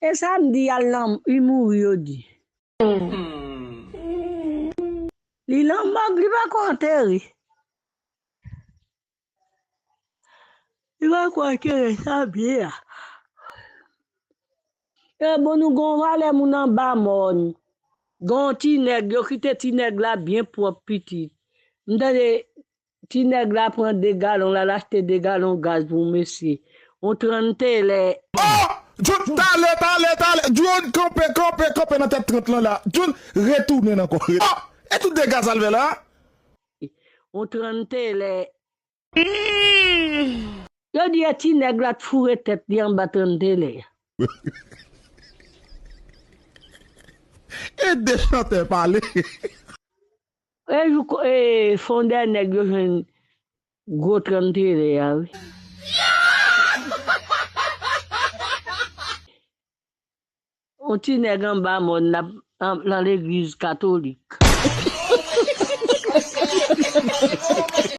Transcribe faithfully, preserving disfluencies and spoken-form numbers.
E sa m di al nan li mouri yo di. Li nan mòg, li pa ko antere. Li pa ko antere sa byen a. E bon nou gon valè moun anba mòn. Gon ti nèg, yo kite ti nèg la byen pwòp pitit. M tande ti nèg la pran de galon la, l achte de galon gaz pou mesye. On trann telè. Oh! Jun, talè, talè, talè. Jun, kanpe, kanpe, kanpe nan tèt trant lan la. Jun, retounen ankò. Oh! E tout dega sa l fè la? On trann telè. Yo di e ti nèg la t foure tèt li anba trann telè. E de chantè pale. E jou ko- e fondè nèg yo jwenn gwo trann telè a wi. On ti nèg anba mòn nan legliz katolik.